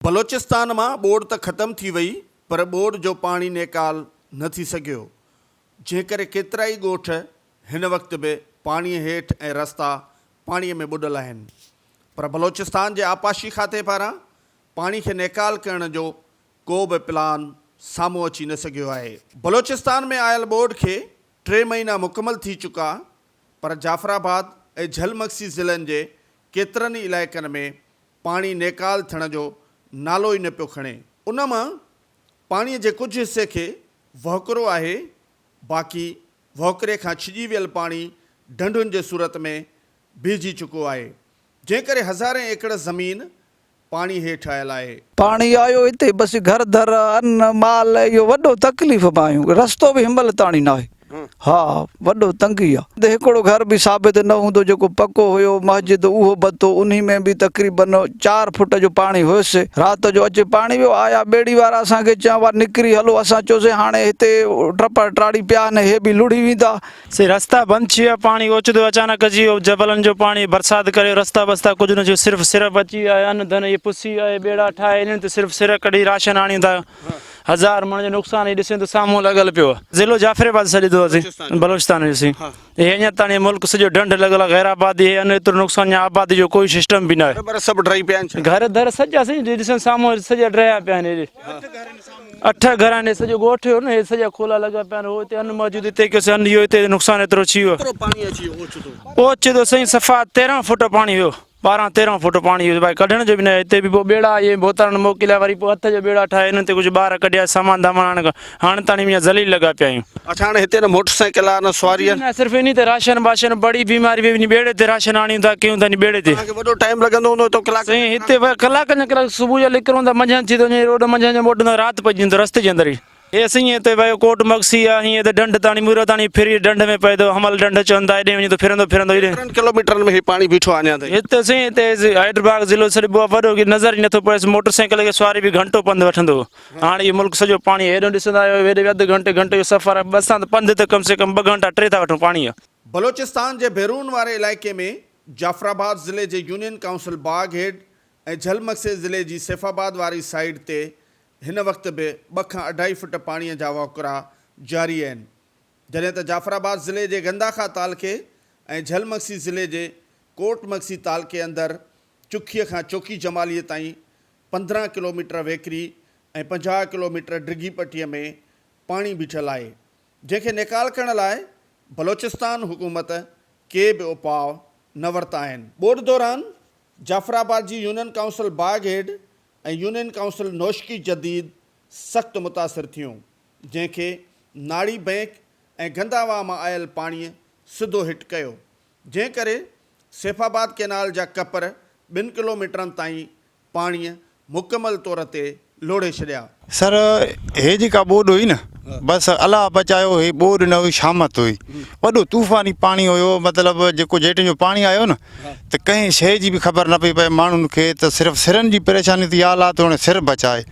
بلوچستان مان ٻوڏ ته ختم ٿي وئي پر ٻوڏ جو پاڻي نيڪال نه ٿي سگهيو، جنهن ڪري ڪيترائي ڳوٺ هن وقت به پاڻي هيٺ ۽ رستا پاڻي ۾ ٻڏل آهن پر بلوچستان جي آبپاشي کاتي پاران پاڻي کي نيڪال ڪرڻ جو ڪو به پلان سامهون اچي نه سگهيو آهي. بلوچستان ۾ آيل ٻوڏ کي ٽي مهينا مڪمل ٿي چڪا پر جعفرآباد ۽ جهل مگسي ضلعن جي ڪيترن ئي علائقن ۾ پاڻي نيڪال ٿيڻ جو نالو ئي نه پيو کڻي. ان مان پاڻي جي ڪجهه حصي کي وهڪرو آهي، باقي وهڪري کان ڇڄي ويل پاڻي ڍنڍن جي صورت ۾ بيهجي چڪو آهي، جنهن ڪري هزارين ايڪڙ زمين پاڻي هيٺ آيل آهي. پاڻي آيو هتي بس گهر در ان مال اهو وڏو تڪليف ۾ آهيون رستو به هنمهل تاڻي ناهي. ها وڏو تنگي آ. هڪڙو گهر به ثابت نه هوندو جيڪو پڪو هيو مسجد اهو بتو انهي ۾ به تقريبن چار فٽ جو پاڻي هيس رات جو اچي پاڻي ويو آيا ٻيڙي وارا اسان کي چيائون وا نڪري هلو اسان چيوسين هاڻي هتي ٽپڙ ٽاڙي پيا آهن هي به لڙهي ويندا. سي رستا بند ٿي ويا پاڻي اوچتو اچانڪ اچي ويو جبلن جو پاڻي برسات ڪري رستا بستا ڪجهه نه ٿيو صرف صرف اچي ويا ان ڌن هي پسي ويا هي ٻيڙا ٺاهي انهن تي صرف سر ڪڍي راشن آڻيون ٿا هزار مڻ جو نقصان هي ڏسين ته سامهون لڳل پيو آهي. ضلعو جعفر آباد سڏي ٿو اسين بلوچستان جو سين هي اڃا تاڻي ملڪ سڄو ڍنڍ لڳل آهي غير آبادي هي ان ايترو نقصان يا آبادي جو ڪوئي سسٽم به ناهي. گهر بر سڀ ڊهي پيا آهن ڇا؟ گهر در سڄا سائين هي ڏسين سامهون سڄا ڊهيا پيا آهن هي اٺ گهر آهن هي سڄو ڳوٺ هيو نه هي سڄا کولا لڳا پيا آهن هو هتي ان موجود هتي ڪيوسين ان اهو هتي نقصان ايترو ٿي ويو. ڪيترو پاڻي اچي ويو اوچتو؟ اوچتو سائين صفا 13 فوٽ پاڻي هيو. 12 13 فوٽ پاڻي هيو ڀائي ڪڍڻ جو به نه هتي به پوء ٻيڙا اهي ڀوتارن موڪليا وري پوء هٿ جا ٻيڙا ٺاهي انهن تي ڪجهه ٻار ڪڍيا سامان دامان هاڻ هاڻ تاڻي اڃا ذليل لڳا پيا آهيون. اڇا هاڻي هتي نه موٽر سائيڪل آ نه سواري آ. نه صرف انهي تي راشن باشن بڙي بيماري به انهي ٻيڙي تي راشن آڻيون ٿا ڪيون ٿا انهي ٻيڙي تي. توهان کي وڏو ٽائيم لڳندو هوندو هتو ڪلاڪ. سائين هتي ڪلاڪن جا ڪلاڪ صبح جو نڪرون ٿا منجهند ٿي ٿو وڃي روڊ منجهند جو موٽون ٿا رات پئجي وڃي ٿو رستي جي اندر ئي. هي سائين هتي ويو ڪوٽ مگسي آ هيئن ته ڍنڍ تاڻي مورو تاڻي ڦري ڍنڍ ۾ پئي ٿو حمل ڍنڍ چون ٿا هيڏي وڃي ٿو ڦرندو ڦرندو هيڏي. ڪيترن ڪلوميٽرن ۾ هي پاڻي بيٺو آ اڃا تائين. هتي سائين هتي هائيڊرباغ ضلعو سڏبو آ وڏو ڪي نظر ئي نٿو پويس موٽر سائيڪل کي سواري به گهنٽو پنڌ وٺندو هاڻ هي ملڪ سڄو پاڻي هيڏو ڏسندا آهيو هيڏي اڌ گهنٽي گهنٽي جو سفر آ اسان ته پنڌ ته ڪم سي ڪم ٻه گهنٽا ٽي ٿا وٺون پاڻي. بلوچستان جي بيرون واري علائقي ۾ جعفرآباد ضلعي جي يونين ڪائونسل باغ هيڊ ۽ جهل مگسي ضلعي جي سيف آباد واري سائيڊ تي هن وقت به ٻه کان اڍائي فٽ پاڻي جا وهڪرا جاري آهن، جڏهن ته جعفر آباد ضلعي جي گنداخا تعلقي ۽ جهل مگسي ضلعي جي ڪوٽ مگسي تعلقي اندر چکيء کان چوڪي جمالي تائين 15 ڪلوميٽر ويڪري ۽ 50 ڪلوميٽر ڊگهي پٽي ۾ پاڻي بيٺل آهي، جنهن کي نيڪال ڪرڻ لاء بلوچستان حڪومت ڪي به اپاء نه ورتا آهن. ٻوڏ دوران جعفر آباد جي union council Bagh head ۽ union council Noshki Jadid سخت متاثر ٿيون، جنهن کي ناڙي بئنڪ ۽ گنداواهه مان آيل پاڻيء سڌو هٽ ڪيو، جنهن ڪري سيف آباد ڪئنال جا ڪپر ٻن ڪلوميٽرن تائين پاڻيء مڪمل طور تي لوڙهي ڇڏيا. سر هي جيڪا ٻوڏ هئي نه بس الله بچايو هي ٻوڏ نه هئي شامت هئي وڏو طوفاني پاڻي هيو مطلب جيڪو جيٽ جو پاڻي آيو نه ته ڪنهن شيء جي به خبر نه پئي پئي ماڻهن کي ته صرف سرن جي پريشاني ٿي يا الله تو هاڻي سر بچائي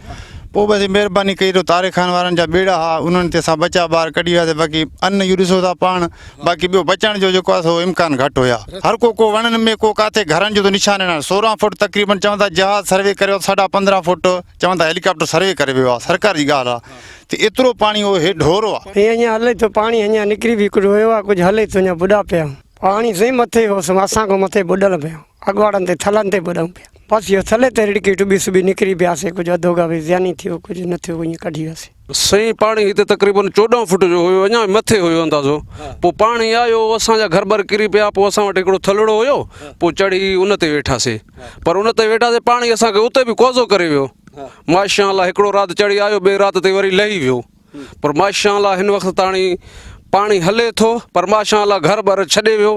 پوء بس مهرباني ڪئي ته تاري خان وارن جا ٻيڙا ها انهن تي اسان ٻچا ٻار ڪڍي وياسي باقي ان اهو ڏسو ٿا پاڻ باقي ٻيو بچڻ جو جيڪو آهي سو امڪان گهٽ هيا هر ڪو ڪو وڻن ۾ ڪو ڪاٿي گهرن جو ته نشان نه 16 فوٽ تقريبن چون ٿا جهاز سروي ڪريو ساڍا 15 فوٽ چون ٿا هيليڪاپٽر سروي ڪري ويو آهي سرڪار جي ڳالهه آهي ته ايترو پاڻي هو هي ڍورو آهي. هي اڃا هلي ٿو پاڻي اڃا نڪري به هڪڙو ويو آهي ڪجهه هلي ٿو اڃا ٻڏا پيا آهيون. پاڻي سائين مٿي هو سو اسان کان مٿي ٻڏل پيا اڳواڙن تي ٿلهن تي ٻڏون پيا بس اهو ٿلهي تي رڙڪي ٽٻي سٻي نڪري پياسي ڪجهه اڌو گاهه زياني ٿيو ڪجهه نه ٿيو ائين ڪڍي وياسي. سائين پاڻي هتي تقريبن 14 فوٽ جو هيو اڃا به مٿي هيو اندازو پوء پاڻي آيو اسان جا گهر بر ڪري پيا پوء اسان وٽ هڪڙو ٿلهڙو هيو پوء چڙهي ان تي ويٺاسي پر ان تي ويٺاسي پاڻي اسان کي اتي به قوضو ڪري ويو ماشاء الله هڪڙو رات چڙهي آيو ٻي رات تي وري لهي ويو پر ماشاء الله هن وقت تاڻي پاڻي هلي ٿو پر ماشاء الله گهر ٻر ڇڏي ويو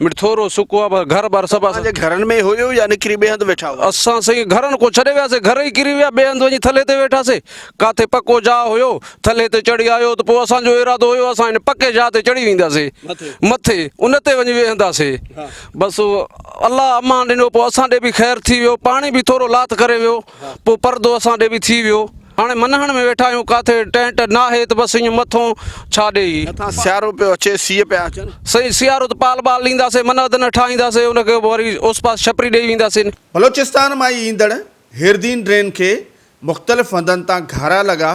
مڙ ٿورو سڪو آ پر گهر ٻر سڀ اسان جي گهرن ۾ هيو يا نڪري ٻئي هنڌ ويٺا هئا؟ اسان سائين گهرن ڪو ڇڏي وياسي گهر ئي ڪري ويا ٻئي هنڌ وڃي ٿلهي تي ويٺاسي ڪاٿي پڪو جاء هيو ٿلهي تي چڙهي آيو ته پوء اسان جو ارادو هيو اسان هن پڪي جاء تي چڙهي وينداسي مٿي ان تي وڃي ويهنداسي بس الله امان ڏنو پوء اسان ڏي به خير ٿي ويو پاڻي به ٿورو لاٿ ڪري ويو پوء پردو اسان ڏي به ٿي ويو. هاڻي منهن ۾ ويٺا آهيون، ڪاٿي ٽينٽ ناهي ته بس ائين مٿون ڇا ڏيئي. مٿان سيارو پيو اچي، سيء پيا اچن. سائين سيارو ته پال ٻال ڏينداسين، منهن نه ٺاهينداسين، ان کي وري اوس پاس ڇپري ڏيئي وينداسين. بلوچستان مان ئي ايندڙ هيردين ڊرين کي مختلف هنڌن تان گهارا لڳا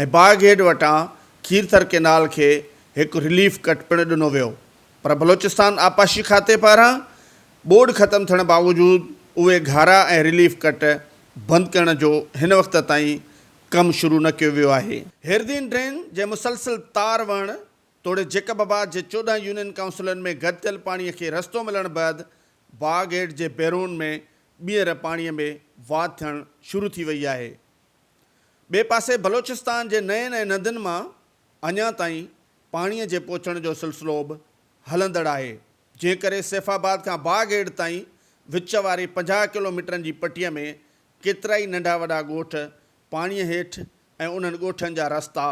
۽ باغ هيڊ وٽان کيرٿر ڪينال کي هڪ رليف ڪٽ پڻ ڏنو ويو پر بلوچستان آبپاشي کاتي پاران ٻوڏ ختم ٿيڻ باوجود اهي گهارا ۽ رليف ڪٽ بند ڪرڻ جو هن وقت تائين ڪم شروع نه ڪيو ويو آهي. هيردين ڊرين جي مسلسل تار وهڻ توڙي جيڪب آباد جي 14 يونين ڪائونسلن ۾ گڏ ٿيل پاڻي کي رستو ملڻ بعد باغ هيڊ جي بيرون ۾ ٻيهر پاڻي ۾ واڌ ٿيڻ شروع ٿي وئي آهي. ٻئي پاسي بلوچستان جي نئين ۽ ندين مان اڃا تائين پاڻي جي پهچڻ جو سلسلو به هلندڙ آهي، جنهن ڪري سيف آباد کان باغ هيڊ تائين وچ واري 50 ڪلوميٽرن جي پٽي ۾ ڪيترائي ننڍا وڏا ڳوٺ پاڻي هيٺ ۽ انهن ڳوٺن جا رستا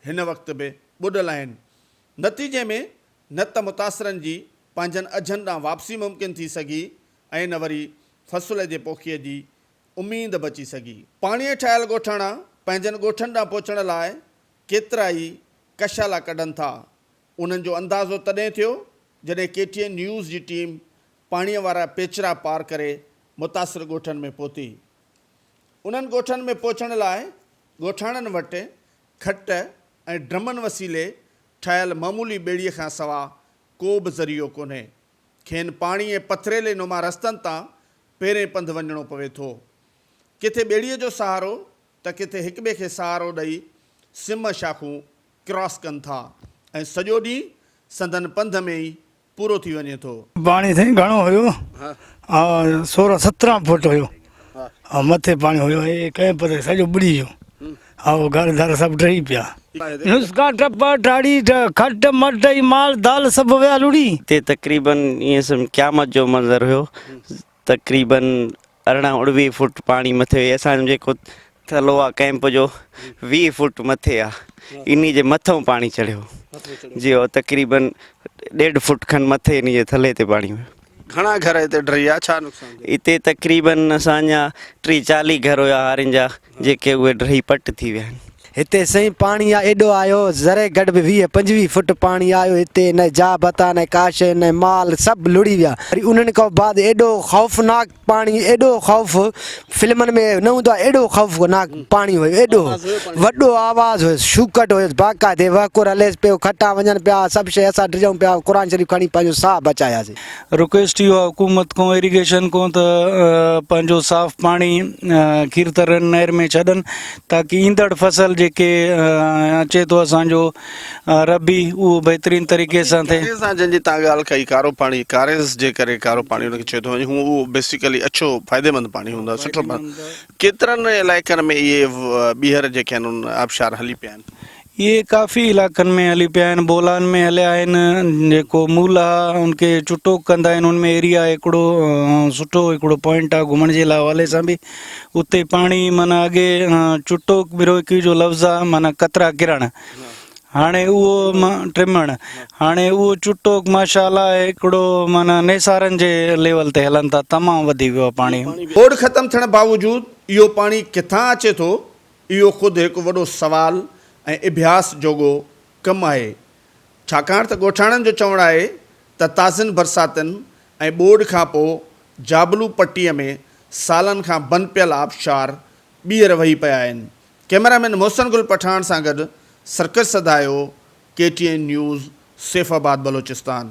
هن وقت به ٻڏل آهن. نتيجي ۾ نه ته متاثرن جي پنهنجن اجهن ڏانهن واپسي ممڪن ٿي سگهي ۽ نه وري فصل جي پوکيء جي اميد بچي سگهي. پاڻي هيٺ آيل ڳوٺاڻا پنهنجن ڳوٺن ڏانهن پهچڻ لاء ڪيترائي ڪشالا ڪڍن ٿا. انهن جو اندازو تڏهن ٿيو جڏهن ڪي ٽي اين نيوز جي ٽيم پاڻيء وارا پيچرا پار ڪري متاثر ڳوٺن ۾ پهتي. انهن ڳوٺن ۾ پهچڻ لاء ڳوٺاڻن وٽ کٽ ۽ ڊرمن وسيلي ٺاهيل معمولي ٻيڙيء کان سوا ڪو به ذريعو ڪونهي. کين پاڻي ۽ پٿريلي نما رستن تان پيرين پنڌ وڃڻو پوي ٿو. ڪٿي ٻيڙيء جو سهارو ته ڪٿي هڪٻئي کي سهارو ڏئي سم شاخون ڪراس ڪن ٿا ۽ سڄو ڏينهن سندن پنڌ ۾ ئي پورو ٿي وڃي ٿو. پاڻي سائين گهڻو هيو ها 16 17 فوٽ هيو ها مٿي پاڻي هيو هي ڪئمپ تي سڄو ٻڏي ويو ها گهر در سڀ ڊهي پيا. نسخا ٽپ ٽاڙي کٽ مٽ ۽ مال دال سڀ ويا لڙهي. هتي تقريبن ائين سمجھ قيامت جو منظر هيو تقريبن 18 اڻويهه فوٽ پاڻي مٿي هئي اسان جو جيڪو ٿلهو آ ڪئمپ جو 20 فوٽ مٿي آ انهي جي مٿئون پاڻي چڙهيو جي هو تقريبن ڏيڍ فوٽ کن مٿي انهي جي ٿلهي تي پاڻي هيو. گهڻا گهر هتي ڊهي ويا ڇا نقصان ٿيو؟ هتي تقريبن اسان جا 30 40 گهر هيا هارين جا جيڪي اهي ڊهي پٽ ٿي ويا آهن. هتي سائين پاڻي آ ايڏو آيو ذري گهٽ به 20 25 فٽ پاڻي آيو هتي نه جا ڀتا نه ڪا شيء نه مال سڀ لڙهي ويا وري انهن کان بعد ايڏو خوفناڪ پاڻي ايڏو خوف فلمن ۾ نه هوندو آ ايڏو خوفناڪ پاڻي هيو ايڏو وڏو آواز هيس شوڪٽ هيس باقاعدي وهڪر هليس پيو کٽا وڃن پيا سڀ شيء اسان ڊڄون پيا قرآن شريف کڻي پنهنجو ساهه بچاياسين. رڪويسٽ اهو آهي حڪومت کان ايريگيشن کان ته پنهنجو صاف پاڻي کيرٿر نهر ۾ ڇڏن تاڪي ايندڙ فصل جيڪي اچي ٿو اسانجو ربي اهو بهترين طريقي سان ٿئي. ڪاريز جنهن جي تان ڳالهه ڪئي ڪارو پاڻي ڪاريز جي ڪري ڪارو پاڻي ان کي چيو ٿو وڃي هو اهو بيسيڪلي اڇو فائديمند پاڻي هوندو آهي سٺو پاڻي ڪيترن علائقن ۾ اهي ٻيهر جيڪي آهن ان آبشار هلي پيا آهن. اهي ڪافي علائقن ۾ هلي پيا آهن بولان ۾ هليا آهن جيڪو مولا ان کي چٽو ڪندا آهن ان ۾ ايريا هڪڙو سٺو هڪڙو پوائنٽ آهي گهمڻ جي لاء حوالي سان به اتي پاڻي معنيٰ اڳي چٽو بروڪي جو لفظ آهي معنيٰ قطرا ڪرڻ هاڻي اهو ٽمڻ هاڻي اهو چٽو ماشاء الله هڪڙو معنيٰ نيسارن جي ليول تي هلن ٿا تمام وڌي ويو آهي پاڻي. ٻوڏ ختم ٿيڻ باوجود اهو پاڻي ڪٿان اچي ٿو اهو خود هڪ وڏو سوال ۽ اڀياس جوڳو ڪم آهي، ڇاڪاڻ ته ڳوٺاڻن جو چوڻ آهي ته تازين برساتن ۽ ٻوڏ کانپوء جابلو پٽي ۾ سالن کان بند پيل آبشار ٻيهر وهي پيا آهن. ڪئميرامين محسن گل پٺاڻ سان گڏ Sarkash Sadhayo, K T N news, Saifabad Balochistan.